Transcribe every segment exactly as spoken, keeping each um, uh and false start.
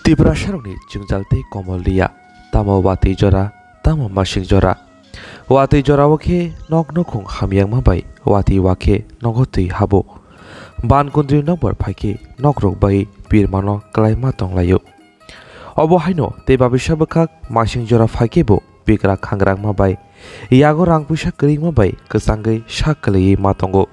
Tiprasarokni jwngjal tei komol liya, tamo watwi jora, tamo masing jora. Watwi jorao khe nok nukhung hamyangma bai watwi wa khe nogo twi habo. Ban kundri nokbar phai khe nokrok bai birmano kwlaima tonglaio. Obo haino tei babisa bwkhak masing jora phai khe bo bigra khangrangma bai yago rang puisa kwrwngma bai kwchangwi sak kwlaiwi ma tongo.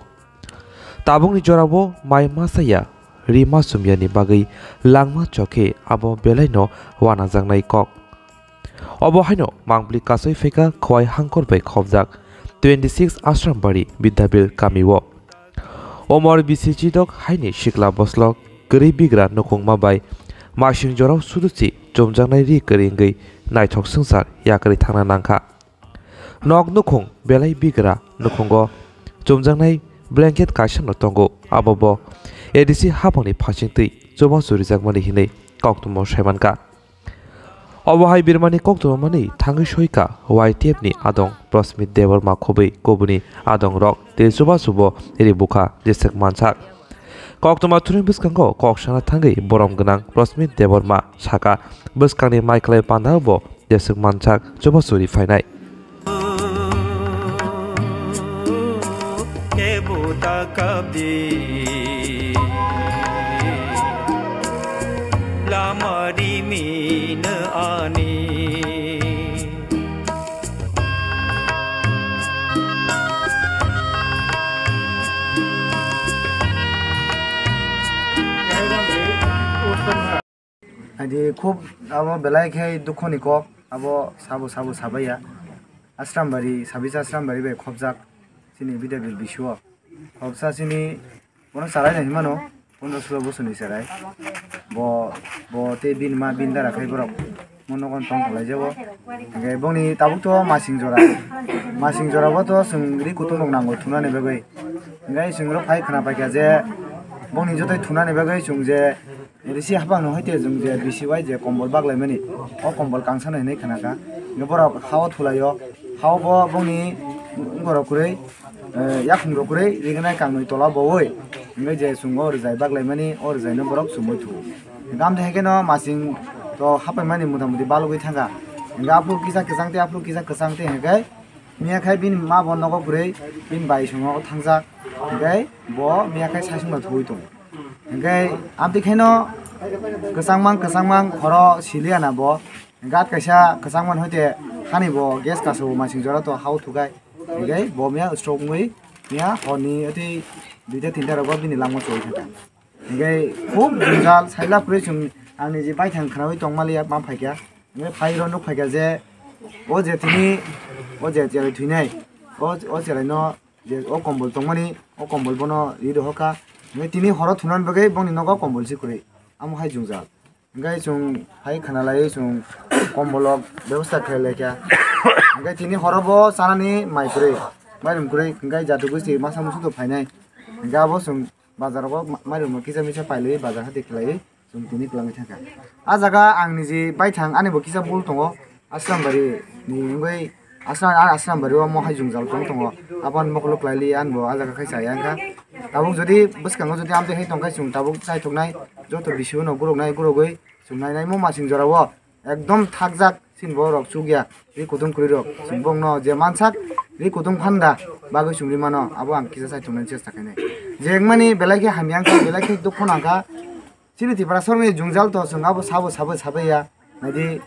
Tabukni jorao mai masa ya, ri ma sumyani bagwi langma chok khe abo belaino wanajaknai kok. Obo haino mangpli kasui phaikha Khowai Hangkor bai khobjak twenty six Ashrambari Bidyabil kamio. Omor bisi chidok haini sikla boslok kwrwi bigra nukhungma bai masing jorao sudusi chumjaknai ri kwrwi wngwi naithok swngchar yakarwi thangna nangkha. Nok nukhung belai bigra nukhungo chumjaknai blanket kaisano tongo, abo bo A D C haphangni phasingtwi chubachu rijakmani hinwi koktwmao saimankha. Obo hai birmani koktwma manwi thangwi soika Y T F ni adong Prosmit Debbarma khobwi kubuni adongrok tei chubachubo ribukha jeswk mansak. Koktwma thwrwngni bwskango kok sana thangwi borom gwnang Prosmit Debbarma sakha, bwskangni mai khlai pandao bo jeswk mansak chubachu ri phainai. Kebo ta kabdi lama rimina ani. Adi khub abo belai khe dukho ni kok, abo sabo sabo sabaiya. Ashrambari, sabisa Ashrambari bai khobjak chini Bidyabil bisio. Khobsa chini bono charai nai himano, pondro sulo bosor ni charai. Bo, bo tei bini ma bini dara khai borok mo nogon tong khlai jago. Hingke bongni tabuk to masing jora. Masing jora bo to chwng ri kutung rok nango thunani bagwi. Hingke chwng rok phai khna paikha je bongni jotoi thunani bagwi chwng je risi haphang no hai te chwng je bisi bai je kombol baglai mani. O kombol kangsa no hinui khna kha. Hingke borok ha o thulai o. Ha o bo bongni borok kwrwi. Eh, yakhung rok kwrwi rignai kangnwi tola bowoi, hingke je chwng o rwjai baglai mani, o rwjai no borok chumui thu. Gam de hekeno masing to hapai mani mota moti balugwi thangkha. Hingke aphuru kisa kwchang tei aphuru kisa kwchang tei hingke miya khai bini ma bo nogo kwrwi bini bai chwng o thangjak, hingke bo miya khai saichung no thuwi tongo. Hingke amtwi khaino kwchangmang kwchangmang khoro siliya na bo, hingke at kaisa kwchangmani hoite hani bo gas kasu masing jora to ha o thukai. Hingke bo miya stroke wngwi miya horni oti duita tinta rogo bini langma choi thangkha. Hingke khub jwngjal sailap kwrwi chwng ang niji baithang khwnaui tongmaliya ma phaikha. Hingke phairo nuk phaikha je o je tini o je cherai thwinai o, o cherai no je o kombol tongmani o kombol bono ri rohorkha. Hingke tini horo thunani bagwi bongni nogo kombol si kwrwi amo hai jwngjal. Hingke chwng hai khna lai chwng kombolrok bebosta khlai lai kha. Hingke tini horo bo chanani mai kwrwi, mairum kwrwi, hingke jatu bwswi masa musu do phainai. Hingke abo chwng bazar rogo ma-, mairum kisa misa pailai bazar hati khlai chwng tini kwlangwi thangkha. A jaga ang niji baithang ani bo kisa bul tongo. Ashrambari ni wngwi Asra-, a Asrambari o mohai jwngjal tong tongo. Aboni mokolo kwlaili ani bo a jaga khai chaya wngkha. Tabuk jodi bwskango jodi amtwi hai tongkha chwng tabuk chaithoknai joto bisi bono guruknai gurugwi chwng nainai mo masing jorao ekdom thakjak chini borok chukya ri kutung kwrwi rok chwng bongno je mansak ri kutung phanda bagwi chwng ri mano abo ang kisa chaithoknani chesta khainai. Je wngmani belai khe hamya wngkha belai khe dukho nangkha. Chini Tiprasarokni jwngjal to chwng abo sabo sabo sabaiya. Naidi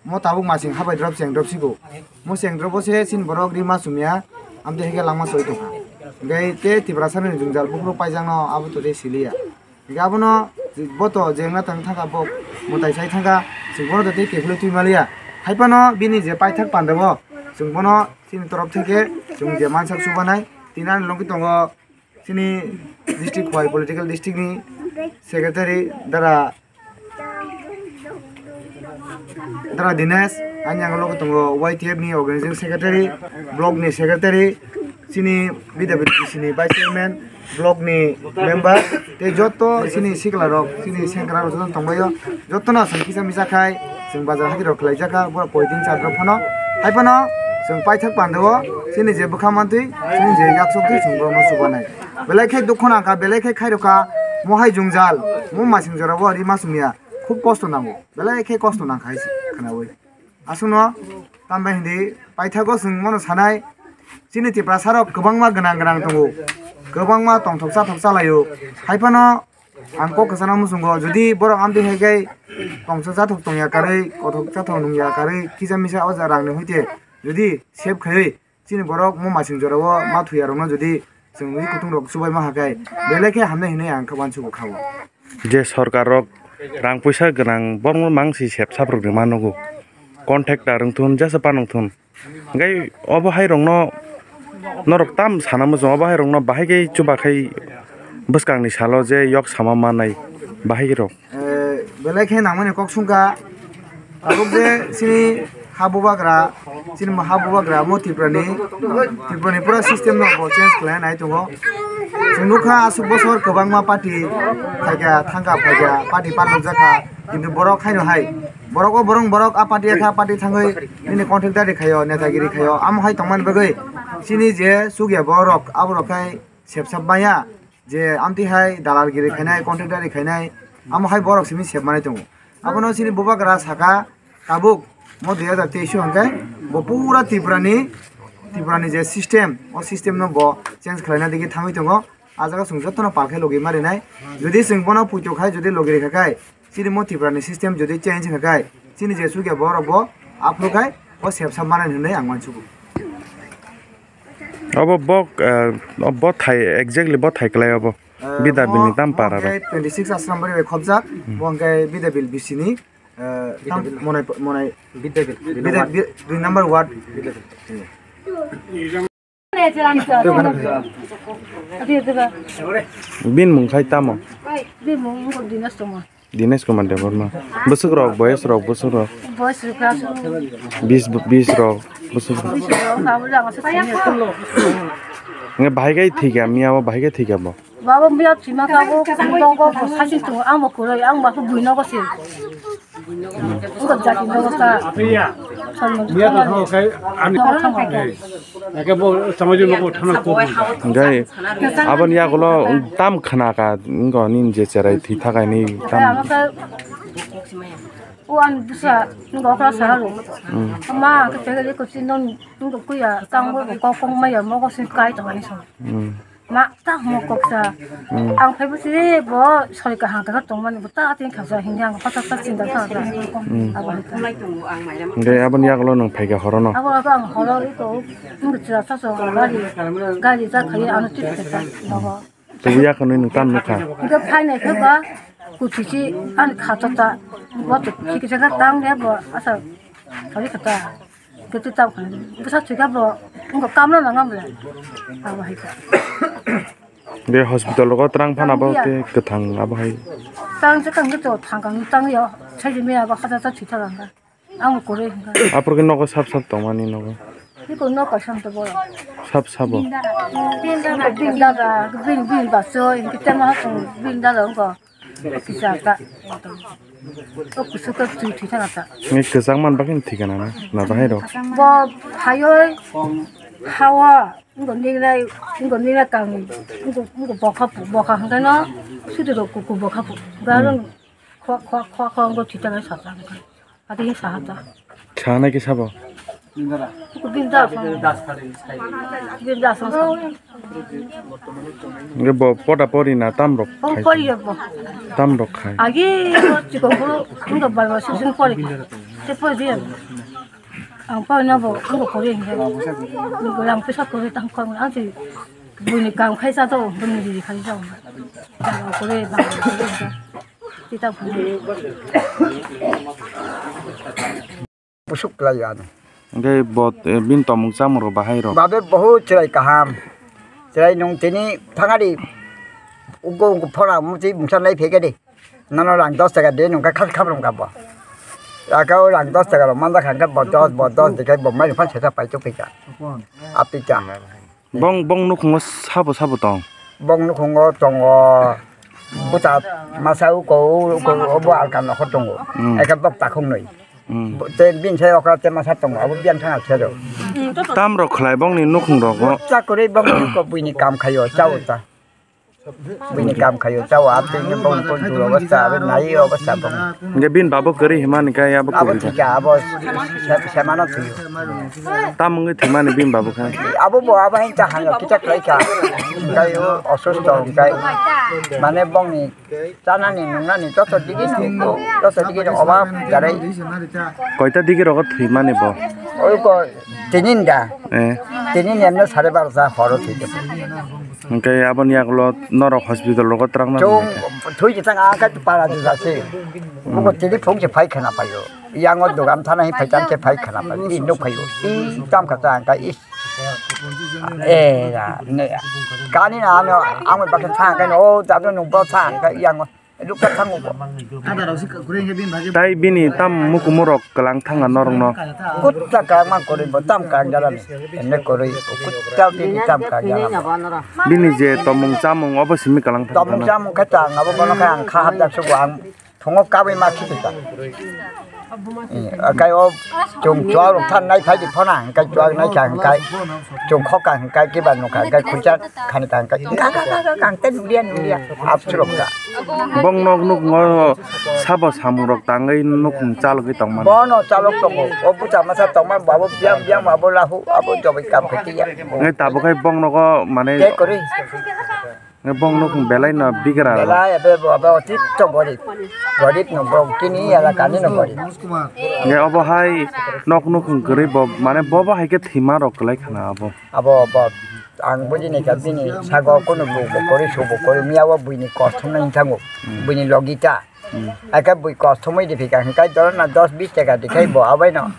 mo tabuk masing habai drop cheng drop sigo. Mo cheng drop o se chini borok rima chumya. Amtwi hai khe langma soi tongkha. Hingke te Tiprasarokni jwngjal buphuru paijakno abo to tei siliya. Hingke abono bo to jengna tang thangkha bo mwtai sai thangkha. Chwng bono to tei kephilwi twi maliya. Hai phano bini je paithak panda bo chwng bono chini torop theke chwng je mansak chubanai. Tini ani logi tongo. Chini district Khowai political district ni secretary dara, dara Dinesh, ani ang logo tongo Y T F ni organizing secretary, block ni secretary, chini B W T C ni vice chairman, block ni member, tei joto chini sikla rok, chini sengkra rok joto tongbaio. Jotono chwng kisa misa khai chwng bazar hati rok khlai jakha, borok poitin char rok phano. Hai phano chwng paithak panda o chini je bwkha mantwi, chini je yaksok twi chwng borokno chubanai. Belai khe dukho nangkha, belai khe khairokha, mo hai jwngjal, mo masing jorao rima chumya. khub kosto nango, belai khe kosto nang khai se khwnaui. Aswkno tambai hindi paithago chwng mono sanai, chini Tiprasa rok kwbangma gwnang gwnang tongo, kwbangma tongthok chathok chalaio. Haiphano ang kok kwchana muchungo, jodi borok amtwi hai khe tongthok chathok tongya karwi, kothok chathok nungya karwi, kisa misa o ja rangni hoite jodi save khaiwi, chini borok mo masing jorao ma thuya rokno jodi chwng wi kutung rok chubai ma hakai, belai khe hamnai hinwi ang khe uansugo khao. Je sorkar rok rang puisa gwnang borokno mang si sep sap rok rwma nugo. Contractor wng thun, jesa pan wng thun. Hwnkhe obo hai rokno norok tam sana muchung, obo hai rokno bahai khe chuba khai bwskangni salo je yok sama manai bahai rok. Eh, belai khe nangmani kok sungkha. Tabuk je chini ha bubagra, chini ha bubagra mo Tripurani, Tripurani pura system no bo change khlai nai tongo. Chwng nukha aswk bosor kwbangma party phaikha, thangkha, phaikha, party panukjakha. Kintu borok haino hai, borok o borok, borok a party kha, party thangwi nini contractor ri khaio, netagiri khaio. Amo hai tongmani bagwi chini je chukya borok, aborok khai sepsap maya. Je amtwi hai dalal giri khainai, contractor ri khainai, amo hai borok simi sep manai tongo. Abono chini bubagra saka tabuk mo dui hajar teis o hwnkhe bo pura Tripurani, Tripurani je system, o system no bo change khlaina digi thangwi tongo. A jaga chwng jotono pal khe logi ma rinai. Jodi chwng bono puito khai, jodi logi rikha khai, chini mo Tripurani system jodi change wngkha khai, chini je chukya borok bo aphuru khai o sepsap manai hinwi ang uansugo. Obo bo, eh, bo thai, exactly bo thai kwlai obo. Eh, Bida bo, bini tam bo para hwnkhe rok. Twenty six Ashram Bari bai khobjak, hmm, bo hwnkhe Bida Bil B C ni, eh, tam Monai, Monai Bida Bil, Bida Bil, dui number ward. Bini mung khai tamo? Bini mung Dinesh Kumar. Dinesh Kumar Debbarma. Bwswk rok, boyes rok, bwswk rok. Boyes rok aswk. Bis, bis rok, bwswk rok. Bis rok, abo jang aswk sini. Nge bahai kai thika, miya o bahai kai thika bo. Babo miya thima ka bo, bo, bo, bo, sasi tu, ang bo kuroi, ang bo buino ko si. Ang bo jati no ko sa. Miya to thang kai, ani. Thang kai. Eke bo samajik logo thana ko. Gai, abon ya golo tam khana ka, ngo nin je cherai thi thakai ni tam. O ang busa, nung okra sahalo. Hmm. Ma, ke tege ko si non, nung ko kuya, tang bo ko kong ma ya mo ko si kai to ani so. Hmm. Ma, ta mo kok sa. Hmm. Ang phai bo si bo sori ka hang ka tong mani bo ta tin kha sa hin yang pa ta ta chin da sa sa. Hmm. Abo hai ka. Nde abon ya golo nung phai ka horo no. Abo abo ang horo ko, nung chira sa so gari, gari ta khai ano tit ka sa. Abo. Tubuya kwnwi nwng tam nukha. Hwnkhe phainai khe ba kuthisi ani kha tota. Bo to kisa khe tang de bo asa thori kha ta. Khe tu tam kha. Bwsa thwikha bo wngkha kamla nang amle. Abo hai kha. Be hospital rogo twrang phana bo tei kwthang abo hai. Tang se kang to thang kang tang yo. Sai je me abo kha ta thwi ta lang kha. Ang kwrwi hwnkha. Aphuru khe nogo sap sap tongmani nogo. Biko nok kaisa wngkha borok. Sap sabo. Bini dada, bini, bini bachoi, hwnkhe temo hasong bini dada wngkha. Kisa ta. O kusu khe twi twi thana ta. Ni kwchang man bagwi thikana na, na bahai rok. Bo phaioi hawa, ngo ningnai, ngo ningnai kang, ngo, ngo bokha pu, bokha hwnkhe no, sudu rok kuku bokha pu. Garong khwa, khwa, khwa, khwa, ngo thwi thana sa ta. Ati hi saha ta. Sana ki sabo? Binda. Binda song song. Nge bo pota pori na tam rok. Oh, khai. Pori ya bo. Tam rok khai. Agi chiko buru, nge bar bar sing sing pori. Te pori dia. Ang pori na bo, ang pori nge. Nge lang pisa pori tang kong ang si. Buni kam khai sa to, buni di khai sa. Ang pori bang. Tita pori. Busuk lai ano. Hingke bo, eh, bini tomung chamung rok bahai rok. Babe bohut chwrai kaham. Chwrai nung tini thangari ugo ugo phora muti mungsa nai phege de. Nono rang dos taka de nungka khas khabrum ka bo. Aka o rang dos taka rok manda khangka bo dos bo dos de kai bo mai phan seta pai to phika. Apita. Bong, bong nukhungo sabo sabo tong? Bong nukhungo tongo bwsa masa uko, uko, obo alka nokhor tongo. Hmm. Eka bok takhuk nwi. Hmm. Bo-, te bini sai okra te masa tongo, abo biyang thangna khe do. Tam rok khlai bongni nukhung rogo? Bwsa kwrwi bong nuko buini kam khaio, chao ta. Bini kam khayo, chao, a twi ni bong kon tu obostha, abo nai obostha bong. Hingke bini babo kwrwi himani khe abo Abo kwrwi. Thika, abo se-, semano thwiyo. Tam wngwi thwimani bini babo khe. Abo bo abo hai ta hangyo kicha khlai kha. Hingkai o osusto hingkai. Mane bongni chanani nungnani joto digi no, joto digi no obab jarai. Koita digi rogo thwimani bo? Oi ko tinin da. Eh. Tinin emno sare barota horo thwi. Hingke aboni yagulo norok hospital rogo twrangna Chong hingke. Thui je tang angka para je jase. Buko tini phung je phai khana payo. Yango dogan thana hi phai tam ke phai khana payo. I nuk payo. I tam kha ta angka i. Eh, ya, ne, ya. Kani na ano, ang bakhe thang kan, o, jadu nung bo thang kan, yango. Lukha thango bo. Tai bini tam mukumurok kwlang thangna norokno. Kutta kang ma kwrwi bo tam kang jala ni. Ene kwrwi kutta bini tam kang jala. Bini je tomung chamung obo simi kwlang thangna. Tomung chamung khe ta ang abo bono khe ang kha hapjak sugo ang thungo kabwi ma khibi ta. Akai o chung chuak rok than nai phai di phona, hingkai chuak nai kha hingkai chung khok kha hingkai kiba nukha hingkai khuicha khani kha hingkai kha kha kha kha kha hingkai nulia nulia absurok kha. Bong nok nuk ngo sabo samung rok tangwi nuk chalogwi tongmani. Bono chalok tongo, o bucha masa tongma abo biam biam abo lahu abo jobai kam khe ya. Ngai tabuk hai bong nogo mane. Ke kori. Nge bong nukhung belai no bigra. Belai abo, abo, abo, tito gorib. Gorib no bong kini elaka ni no gorib. Nge obo hai nok nukhung kwrwi bo, mane bobo hai khe thwima rok kwlai khana abo. Abo, abo, ang buji ni kha bini sago kunu bu bo kori su bo kori miya o buini kothom nai thango. Hmm. Buini logita. Hmm. Aka bui kothomoi di phika hingkai doro na dos bis taka di khai bo abai no.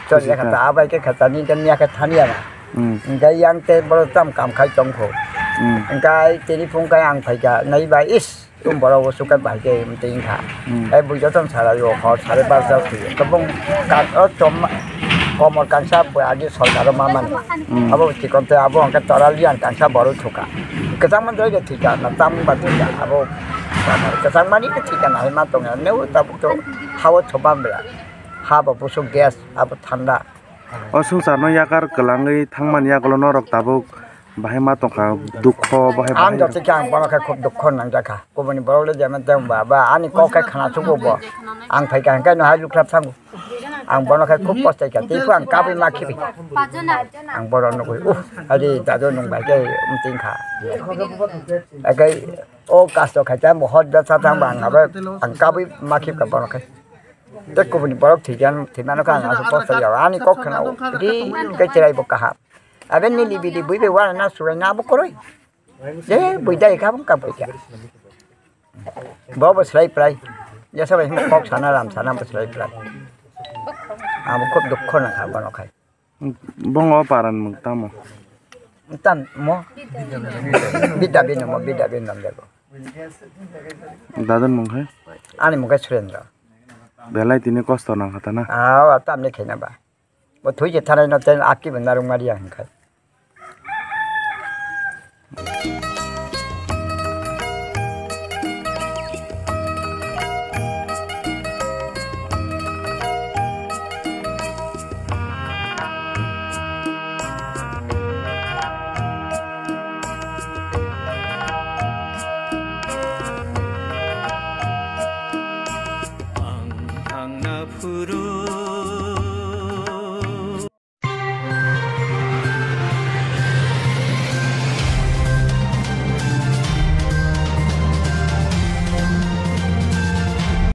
Chol ya khata abai ke khata ni kan ya khe thani ya na. Hmm. Hingkai yang te boro tam kam khai tong kho. Hmm. Hingkai tini phung kai ang phaika nai ba is tum boro wo suka bai ke mte ingkha. Hmm. Ai bui joton sara yo hor sare bar ja phi. Kabung ka o chom komor kansa bui agi sorkar ma mani. Hmm. Abo chikon te abo angka toral yang kansa boro thuka. Kwchangma doi de thika na tam ba thika abo kwchangmani thika na hai ma tongo neu tabuk to hao thoba bela ha bo busu gas abo thanda. O swngcharno yakar kwlangwi thangmani yagulo norok tabuk bahai ma tongkha dukho bahai Ang bahai. Joto khe ang bono khe khub dukho nangjakha kubuni borok le jemon tei ba ba ani kok khe khana chugo bo ang phaika hingkai no hai lukhlap thango. Ang bono khe khub kostai kha, tei phano ang kabui ma khibi. Ang bono nugui, uh, adi dadu nung bai khe mting kha. Akai o kasto khai ta mo hot da sa thang bang abo ang kabui ma khib ka bono khe. Te kubuni borok thikyan, thimano kha ang asu kostai ya, ani kok khna o, di khe chirai bo kaha. Abe nili bidi bui be wara na surai na bo koroi. Je bui dai kha bung ka bui kha. Bo bo slai prai. Ya sabai himo kok sana ram sana bo slai prai. Amo khub dukho na kha bono khai. Bongo paran mung tamo. Tan mo. Bida bino mo bida bino lego. Dadon mung khai. Ani mung khai Surendra. Belai tini kosto nang kha ta na. Aw tamni khaina ba. Bo thwi je thanai no ten aki bo narung mari ang khai. Ang thangna phuru